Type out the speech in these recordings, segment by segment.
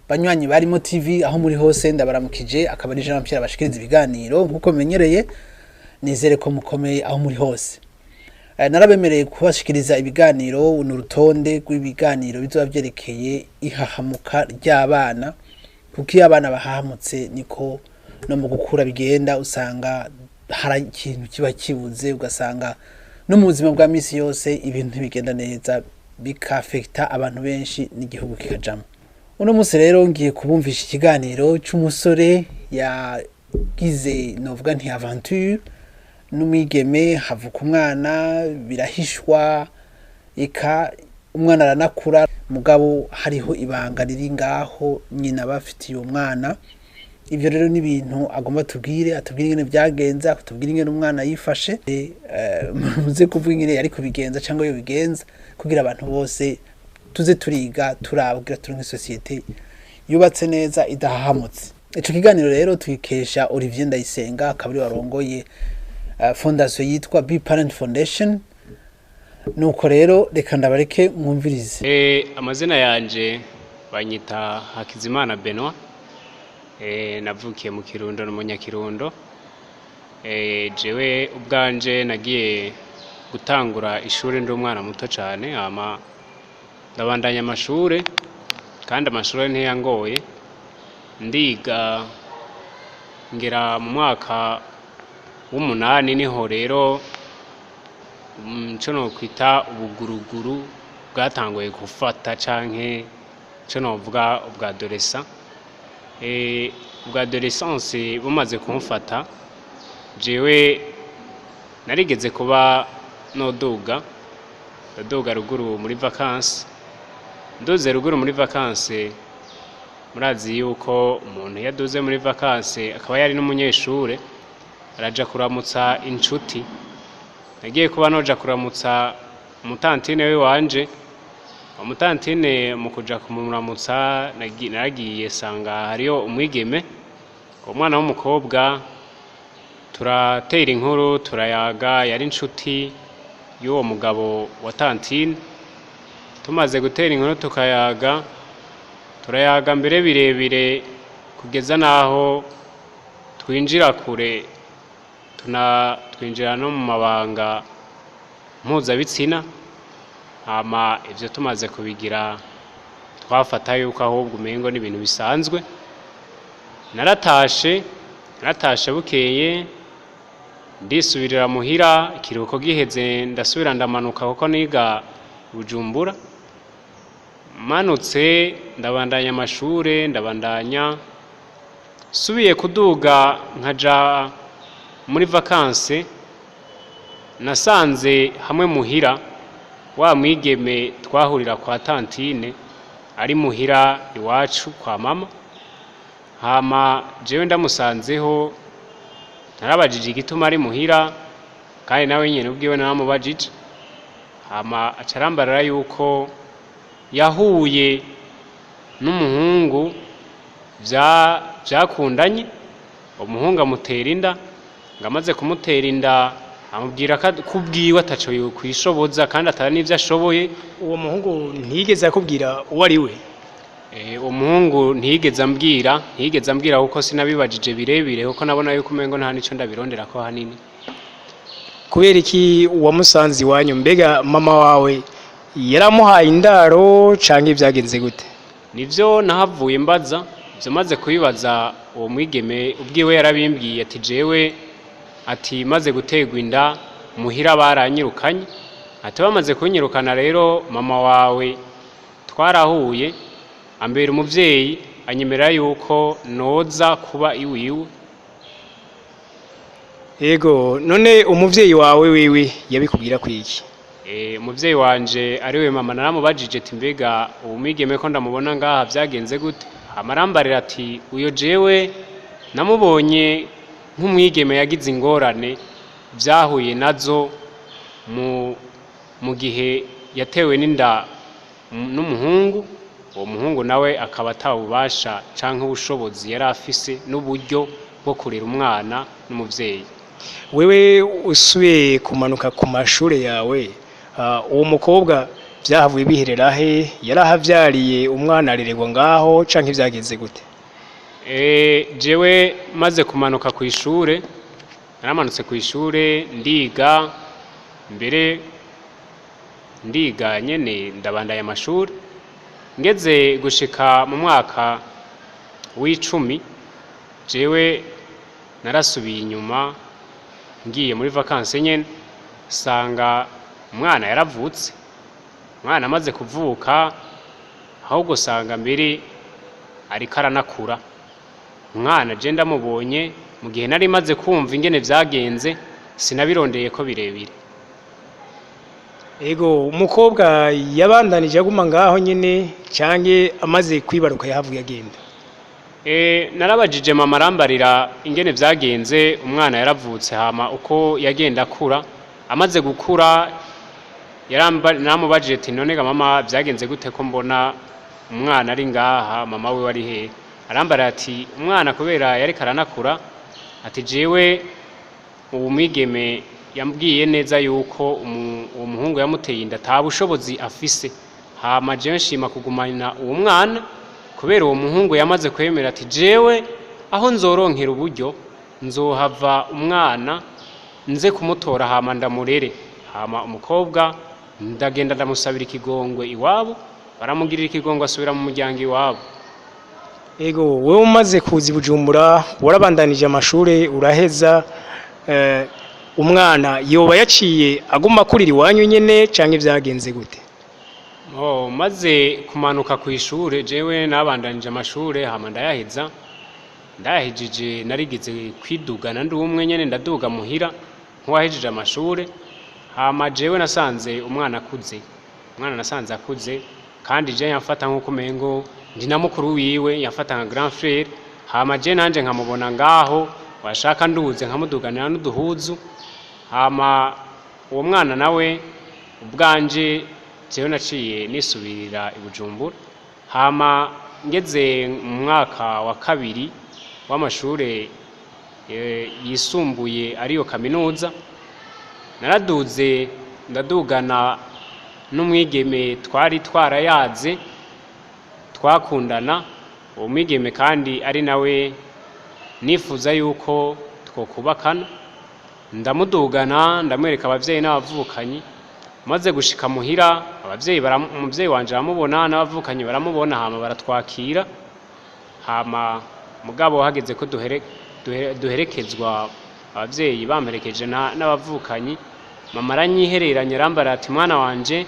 Banywanyi barimo TV aho muri hose, ndabaramukije. Akaba ari Jean Pierre abashikiriza ibiganiro nkuko menyereye. Nizere ko mukomeye aho muri hose. Narabemereye kubashikiriza ibiganiro, ni urutonde rw'ibiganiro bizoba vyerekeye ihahamuka ry'abana, kuko iyo abana bahahamutse niko no mu gukura bigenda. Usanga hari ikintu kiba kibuze, ugasanga no mu buzima bwa misi yose ibintu ntibigenda neza, bikafekita abantu benshi n'igihugu kikajamo. Uno munsi rero ngiye kubumvisha ikiganiro c'umusore yagize, novuga nti aventure n'umwigeme, havuka umwana, birahishwa, eka umwana aranakura, mugabo hariho ibanga riri ngaho nyina bafitiye uwo mwana. Ibyo rero ni ibintu agomba tubwire, atubwire ingene byagenze, atubwire ingene umwana yifashe, muze kuvuga ingene yari kubigenza cyangwa yo bigenza, kugira abantu bose tuze turiga turaba, kugira turonke société yubatse neza idahahamutse. Ico kiganiro rero tuyikesha Olivier Ndayisenga, akaba ari warongoye fondation yitwa Be Parent Foundation. Nuko rero reka ndabareke mwumvirize. Amazina yanje banyita Hakizimana Benoit. Navukiye mu Kirundo, n'umunyakirundo. Jewe ubwanje nagiye gutangura ishuri ndi umwana muto cane, hama ndabandanya amashure, kandi amashure ntiyangoye. Ndiga ngera mu mwaka w'umunani, niho rero ico nokwita ubuguruguru bwatanguye gufata, canke ico novuga ubwa adolescent. Ubwa adolescence bumaze kumfata, jewe narigeze kuba noduga, ndaduga ruguru muri vacances. Nduze ruguru muri vacances, murazi yuko umuntu iyo aduze muri vacances akaba yari n'umunyeshure, araja kuramutsa inshuti. Nagiye kuba noja kuramutsa umu tantine w'iwanje. Umu tantine mu kuja kumuramutsa, naragiye sanga hariyo umwigeme, uwo mwana w'umukobwa, turatera inkuru, turayaga. Yari inshuti y'uwo mugabo wa tantine. Tumaze gutera inkuru, tukayaga, turayaga mbere birebire, kugeza n'aho twinjira kure, tuna twinjira no mu mabanga mpuzabitsina. Hama ivyo tumaze kubigira, twafata yuko ahubwo umengo n'ibintu bisanzwe. Naratashe bukeye, ndisubirira muhira. Ikiruhuko giheze, ndasubira ndamanuka, kuko niga Bujumbura. Manutse ndabandanya amashure, ndabandanya. Subiye kuduga nkaja muri vacances, nasanze hamwe muhira wa mwigeme twahurira kwa tantine ari muhira iwacu kwa mama. Hama jewe ndamusanzeho, narabajije igituma ari muhira, kandi nawe nyene ubwiwe naramubajije. Hama aca arambarira yuko yahuye n'umuhungu vyakundanye, umuhungu amutera inda. Ngo amaze kumutera inda, amubwira ko kubwiwe ataco yokwishoboza kandi atari n'ivyo ashoboye. Uwo muhungu ntiyigeze akubwira uwo ari we? Uwo muhungu ntiyigeze ambwira, ntiyigeze ambwira, kuko sinabibajije birebire, kuko nabona yuko umengo nta nico ndabirondera ko hanini. Kubera iki wamusanze iwanyu? Mbega mama wawe yaramuhaye indaro canke vyagenze gute? Nivyo nahavuye mbaza. Ivyo maze kubibaza uwo mwigeme, ubwiwe yarabimbwiye, ati jewe, ati maze guterwa inda muhira baranyirukanye, ati bamaze kunyirukana rero, mama wawe twarahuye, ambera umuvyeyi, anyemerera yuko noza kuba iwiwe. Ego, none umuvyeyi wawe wiwe yabikubwira kwiki? Umuvyeyi wanje ariwe mama, naramubajije ati mbega uwo mwigeme ko ndamubona ngaha, vyagenze gute? Hama arambarira ati uyo jewe namubonye nk'umwigeme yagize ingorane vyahuye nazo mu gihe yatewe n'inda n'umuhungu. Uwo muhungu nawe akaba atawubasha canke ubushobozi yari afise n'uburyo bwo kurera umwana n'umuvyeyi. Wewe usubiye kumanuka ku mashure yawe, uwo mukobwa Vyahavuye biherera he? Yarahavyariye umwana arererwa ngaho canke vyagenze gute? Jewe maze kumanuka ku ishure, naramanutse ku ishure ndiga, mbere ndiga nyene ndabandanya amashuri, ngeze gushika mu mwaka w'icumi, jewe narasubiye inyuma ngiye muri vacances nyene, sanga umwana yaravutse. Umwana amaze kuvuka, ahubwo sanga mbere ariko aranakura. Umwana je ndamubonye, mu gihe nari maze kumva ingene vyagenze, sinabirondeye ko birebire. Ego, umukobwa yabandanije aguma ngaho nyene canke amaze kwibaruka yahavuye agenda? Narabajije mama, arambarira ingene vyagenze. Umwana yaravutse, hama uko yagenda akura, amaze gukura naramubajije ati: "None ga mama, vyagenze gute ko mbona umwana ari ngaha, mama wiwe ari hehe?" Arambarira ati umwana kubera yariko aranakura, ati jewe ubu mwigeme yambwiye neza yuko uwo muhungu yamuteye inda ata bushobozi afise, hama jewe nshima kugumana uwo mwana kubera uwo muhungu yamaze kwemera ati jewe aho nzoronkera uburyo nzohava umwana nze kumutora hama ndamurere. Hama umukobwa ndagenda ndamusabira ikigongwe iwabo, baramugirira ikigongwe, asubira mu muryango iwabo. Ego, wewe umaze kuza i Bujumbura warabandanije amashure uraheza, umwana yoba yaciye aguma kurira iwanyu nyene canke vyagenze gute? Oh, maze kumanuka ku ishure, jewe nabandanije amashure hama ndayaheza. Ndayahejeje, narigeze kwidugana ndi umwe nyene, ndaduga muhira nk'uwahejeje amashure. Hama jewe nasanze umwana akuze, umwana nasanze akuze, kandi je yamfata nk'uko umengo ndi na mukuru wiwe, yamfata nka grand frère. Hama je nanje nkamubona ngaho washaka nduze nkamuduganira n'uduhuzu. Hama uwo mwana nawe ubwanje jewe naciye nisubirira i Bujumbura. Hama ngeze mu mwaka wa kabiri w'amashure yisumbuye, ariyo kaminuza, naraduze ndadugana n'umwigeme twari twarayaze, twakundana. Uwo mwigeme kandi ari nawe nifuza yuko twokubakana. Ndamudugana, ndamwereka abavyeyi n'abavukanyi. Maze gushika muhira, abavyeyi umuvyeyi wanje aramubona n'abavukanyi baramubona, hama baratwakira. Hama mugabo hageze ko duherekezwa, abavyeyi bamperekeje n'abavukanyi, mama aranyihereranya, arambara ati: "Mwana wanje,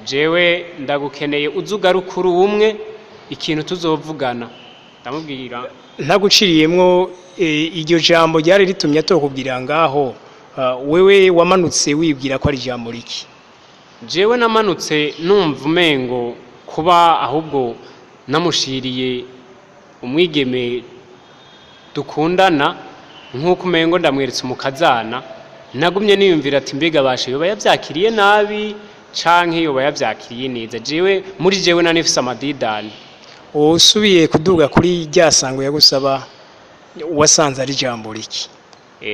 jewe ndagukeneye, uze ugaruke uri umwe, ikintu tuzovugana." Ndamubwira Ntaguciriyemwo, iryo jambo ryari ritumye atokubwira ngaho, wewe wamanutse wibwira ko ari ijambo riki? Jewe namanutse numva umengo kuba ahubwo namushiriye umwigeme dukundana, nk'uko umengo ndamweretse umukazana. Nagumye niyumvira ati mbega bashe yoba yavyakiriye nabi canke yoba yavyakiriye neza? Jewe muri jewe nanifise amadidani. Usubiye kuduga kuri rya sango yagusaba, wasanze ari ijambo riki?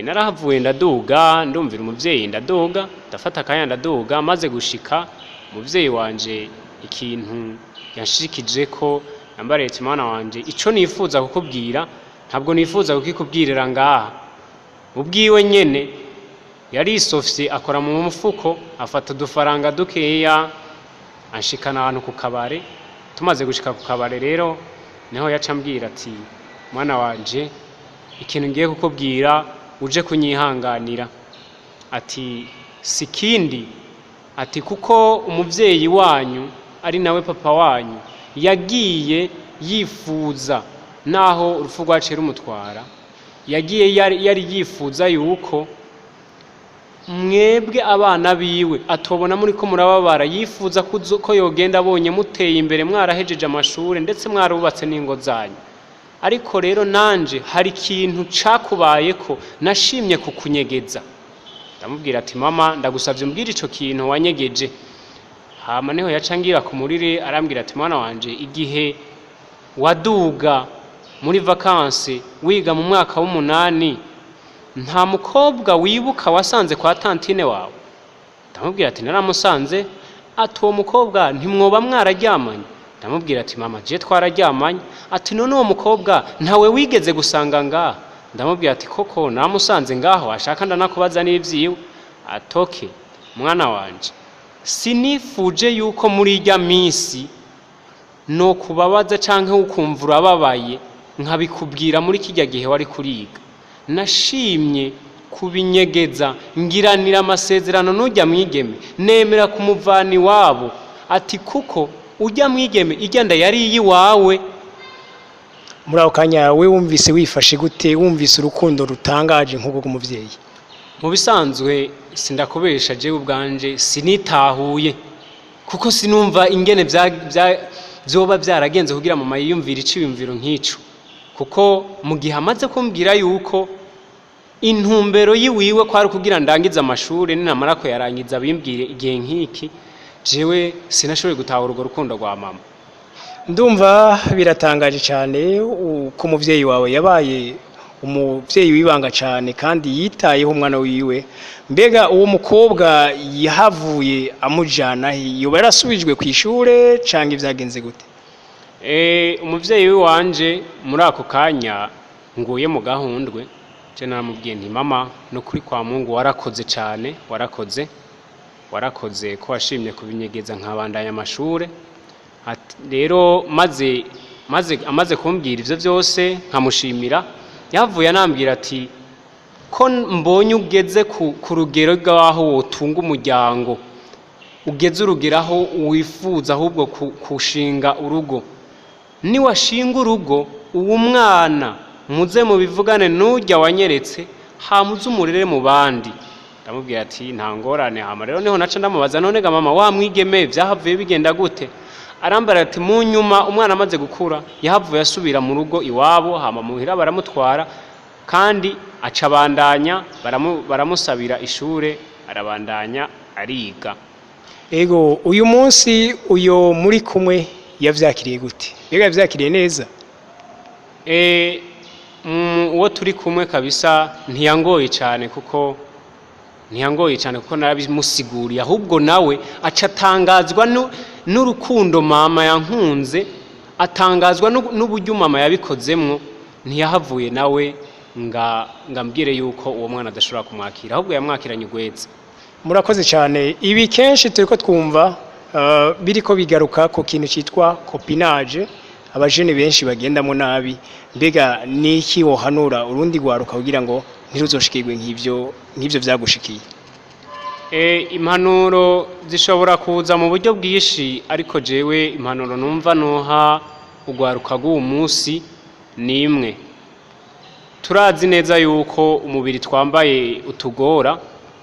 Narahavuye ndaduga, ndumvira umuvyeyi, ndaduga, ndafata akanya ndaduga. Maze gushika, umuvyeyi wanje ikintu yanshikije ko yambariye ati: "Mwana wanje, ico nifuza kukubwira ntabwo nifuza kukikubwirira ngaha." Ubwiwe nyene yarisofye, akora mu mufuko, afata udufaranga dukeya, anshikana ahantu ku kabare. Tumaze gushika ku kabare rero, niho yaca ambwira ati: "Mwana wanje, ikintu ngiye kukubwira uje kunyihanganira." Ati si kindi, ati kuko umuvyeyi wanyu ari nawe papa wanyu yagiye yifuza, naho urupfu rwaciye rumutwara, yagiye yari yifuza yuko mwebwe abana biwe atobona muri ko murababara, yifuza ko yogenda abonye muteye imbere, mwarahejeje amashure, ndetse mwarubatse n'ingo zanyu. Ariko rero nanje hari ikintu cakubayeko nashimye kukunyegeza. Ndamubwira ati: "Mama, ndagusavye umbwire ico kintu wanyegeje." Hama niho yaca ngira ku muriri, arambwira ati: "Mwana wanje, igihe waduga muri vacances wiga mu mwaka w'umunani, nta mukobwa wibuka wasanze kwa tantine wawe?" Ndamubwira ati naramusanze. Ati uwo mukobwa ntimwoba mwararyamanye? Ndamubwira ati mama, je twararyamanye. Ati none uwo mukobwa ntawe wigeze gusanga ngaha? Ndamubwira ati koko namusanze ngaho, ashaka ndanakubaza n'ivyiwe. Atoke mwana wanje, sinifuje yuko muri irya minsi no kubabaza canke ukumva urababaye nkabikubwira muri kirya gihe wari kuriga. Nashimye kubinyegeza, ngiranira amasezerano n'ujya mwigeme, nemera kumuvana iwabo. Ati kuko ujya mwigeme irya nda yari iyiwawe. Muri ako kanya we wumvise wifashe gute, wumvise urukundo rutangaje nk'ubwo rw'umuvyeyi? Mu bisanzwe sindakubesha, jewe ubwanje sinitahuye, kuko sinumva ingene vyoba vyaragenze kugira mama yiyumvire iciyumviro nk'ico, kuko mu gihe amaze kumbwira yuko intumbero yiwiwe kwari kugira ndangize amashuri, ninamara kuyarangiza bimbwire igihe nk'iki, jewe sinashoboye gutahura urwo rukundo rwa mama. Ndumva biratangaje cyane uko umuvyeyi wawe yabaye umuvyeyi wibanga cyane kandi yitayeho umwana wiwe. Mbega uwo mukobwa yahavuye amujana he? Yoba yarasubijwe ku ishure canke vyagenze gute? Umuvyeyi wanje muri ako kanya nguye mu gahundwe, je naramubwiye nti mama, no kuri kwa Mungu warakoze cyane, warakoze, warakoze ko washimye kubinyegeza nkabandanya amashure. Rero maze amaze kumbwira ivyo vyose nkamushimira, yavuye anambwira ati ko mbonye ugeze ku rugero rw'aho wotunga umuryango, ugeze urugero aho wifuza ahubwo kushinga urugo, niwashinga urugo uwo mwana muze mubivugane n'ujya wanyeretse, hamuze umurere mu bandi. Ndamubwira ati nta ngorane. Hama rero niho naca ndamubaza, none ga mama, wa mwigeme vyahavuye bigenda gute? Arambara ati mu nyuma umwana amaze gukura yahavuye asubira mu rugo iwabo, hama muhira baramutwara, kandi aca abandanya baramusabira ishure, arabandanya ariga. Ego, uyu munsi uyo muri kumwe yavyakiriye gute? Mbega yavyakiriye neza? Uwo turi kumwe kabisa ntiyangoye cyane, kuko ntiyangoye cyane kuko narabimusiguriye, ahubwo nawe aca atangazwa n'urukundo mama yankunze, atangazwa n'uburyo mama yabikozemwo. Ntiyahavuye nawe nga mbwire yuko uwo mwana adashobora kumwakira, ahubwo yamwakiranye ugweze. Murakoze cyane. Ibi kenshi turiko twumva biriko bigaruka ku kintu cyitwa copinage, abajene benshi bagendamo nabi. Mbega niki wohanura urundi rwaruka kugira ngo ntiruzoshikirwe nk'ivyo vyagushikiye? Impanuro zishobora kuza mu buryo bwinshi, ariko jewe impanuro numva noha urwaruka rw'uwu munsi ni imwe. Turazi neza yuko umubiri twambaye utugora,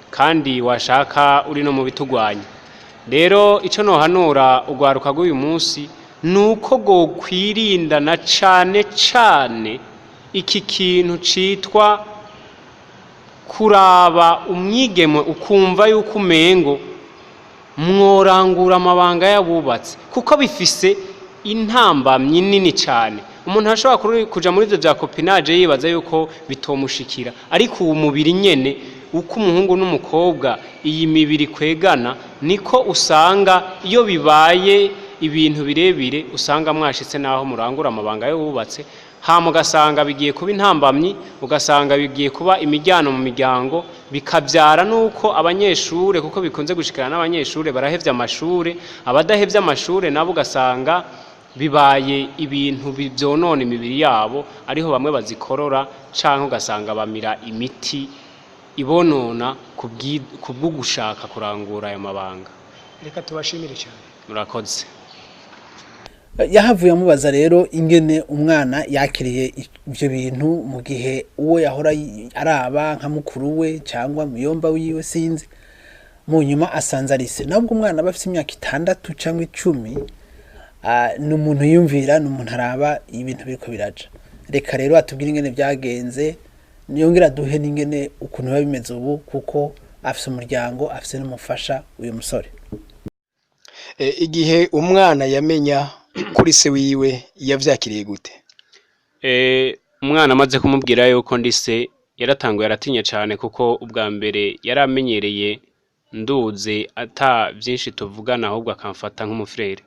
kandi washaka uri no mu bitugwanya. Rero ico nohanura urwaruka rw'uyu munsi ni uko rwokwirinda na cane cane iki kintu citwa kuraba umwigeme ukumva yuko umengo mworangura amabanga y'abubatse, kuko bifise intambamyi nini cyane. Umuntu ashobora kuja muri ivyo vya copinage yibaza yuko bitomushikira, ariko uwo mubiri nyene, uko umuhungu n'umukobwa iyi mibiri kwegana, niko usanga iyo bibaye ibintu birebire usanga mwashitse naho murangura amabanga y'ububatse, hama ugasanga bigiye kuba intambamyi, ugasanga bigiye kuba imijyano mu miryango, bikabyara nuko abanyeshure, kuko bikunze gushikana n'abanyeshure barahevye amashure, abadahevye amashure nabo ugasanga bibaye ibintu vyonona imibiri yabo, ariho bamwe bazikorora canke ugasanga bamira imiti ibonona kubw'ugushaka kurangura ayo mabanga. Reka tubashimire cyane. Murakoze. Yahavuye amubaza rero ingene umwana yakiriye ivyo bintu mu gihe uwo yahora araba nka mukuru we cyangwa muyomba wiwe sinzi, mu nyuma asanze arise. Nubwo umwana aba afite imyaka 6 cyangwa 10, ni umuntu yiyumvira, ni umuntu araba ibintu biriko biraja. Reka rero atubwire ingene vyagenze, yongera aduhe n'ingene ukuntu biba bimeze ubu, kuko afise umuryango, afise n'umufasha uyu musore. Igihe umwana yamenya kuri se wiwe yavyakiriye gute? Umwana amaze kumubwira yuko ndi se, yaratanguye aratinya cyane, kuko ubwa mbere yaramenyereye Nduze ata vyinshi tuvugana, ahubwo akamfata nk'umufurere.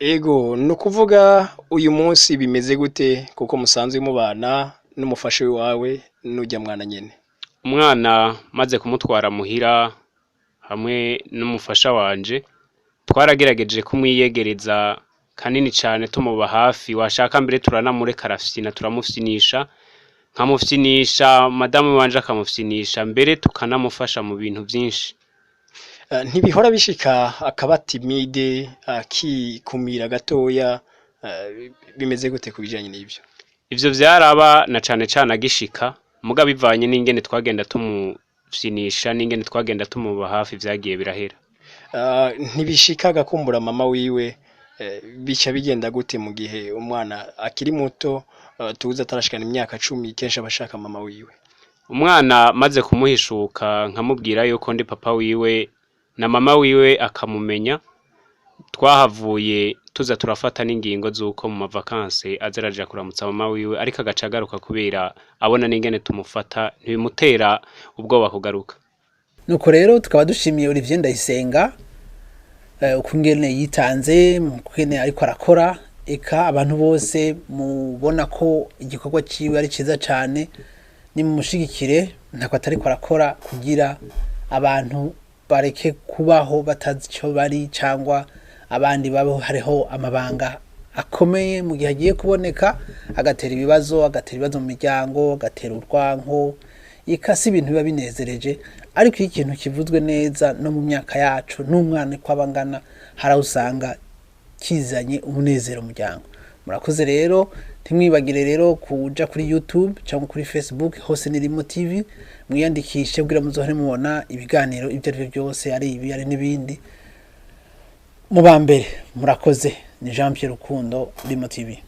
Ego, ni ukuvuga uyu munsi bimeze gute, kuko musanzwe mubana n'umufasha wawe n'ujya mwana nyene? Umwana maze kumutwara muhira hamwe n'umufasha wanje, twaragerageje kumwiyegereza kanini cane, tumuba hafi, washaka mbere turanamureka arafyina, turamufyinisha, nkamufyinisha, madamu wanje akamufyinisha, mbere tukanamufasha mu bintu vyinshi. Ntibihora bishika akaba timide, akikumira gatoya? Bimeze gute ku bijanye n'ivyo? Ivyo vyaraba na cane cane agishika, muga bivanye n'ingene twagenda tumufyinisha n'ingene twagenda tumuba hafi, vyagiye birahera. Ntibishika agakumbura mama wiwe? Bica bigenda gute mu gihe umwana akiri muto, tuzi atarashikana imyaka 10, kenshi aba ashaka mama wiwe? Umwana maze kumuhishuka, nkamubwira yuko ndi papa wiwe na mama wiwe akamumenya, twahavuye tuza turafata n'ingingo z'uko mu mavakanse aza araja kuramutsa mama wiwe, ariko agaca agaruka kubera abona n'ingene tumufata, ntibimutera ubwoba kugaruka. Nuko rero tukaba dushimiye Olivier Ndayisenga, ukungene yitanze, ukungene ariko arakora. Eka abantu bose mubona ko igikorwa ciwe ari ciza cane, nimumushigikire. Ntako atariko arakora kugira abantu bareke kubaho batazi ico bari, cyangwa abandi babeho hariho amabanga akomeye mu gihe agiye kuboneka agatera ibibazo, agatera ibibazo mu miryango, agatera urwanko. Eka si ibintu biba binezereje, ariko iyo ikintu kivuzwe neza, no mu myaka yacu n'umwana uko aba angana, hari aho usanga kizanye umunezero mu muryango. Murakoze rero, ntimwibagire rero kuja kuri YouTube cyangwa kuri Facebook, hose ni Rimo TV, mwiyandikishe kugira muzohore mubona ibiganiro ibyo ari byo byose, ari ibi, ari n'ibindi, mu ba mbere. Murakoze, ni Jean Pierre Rukundo, Rimo TV.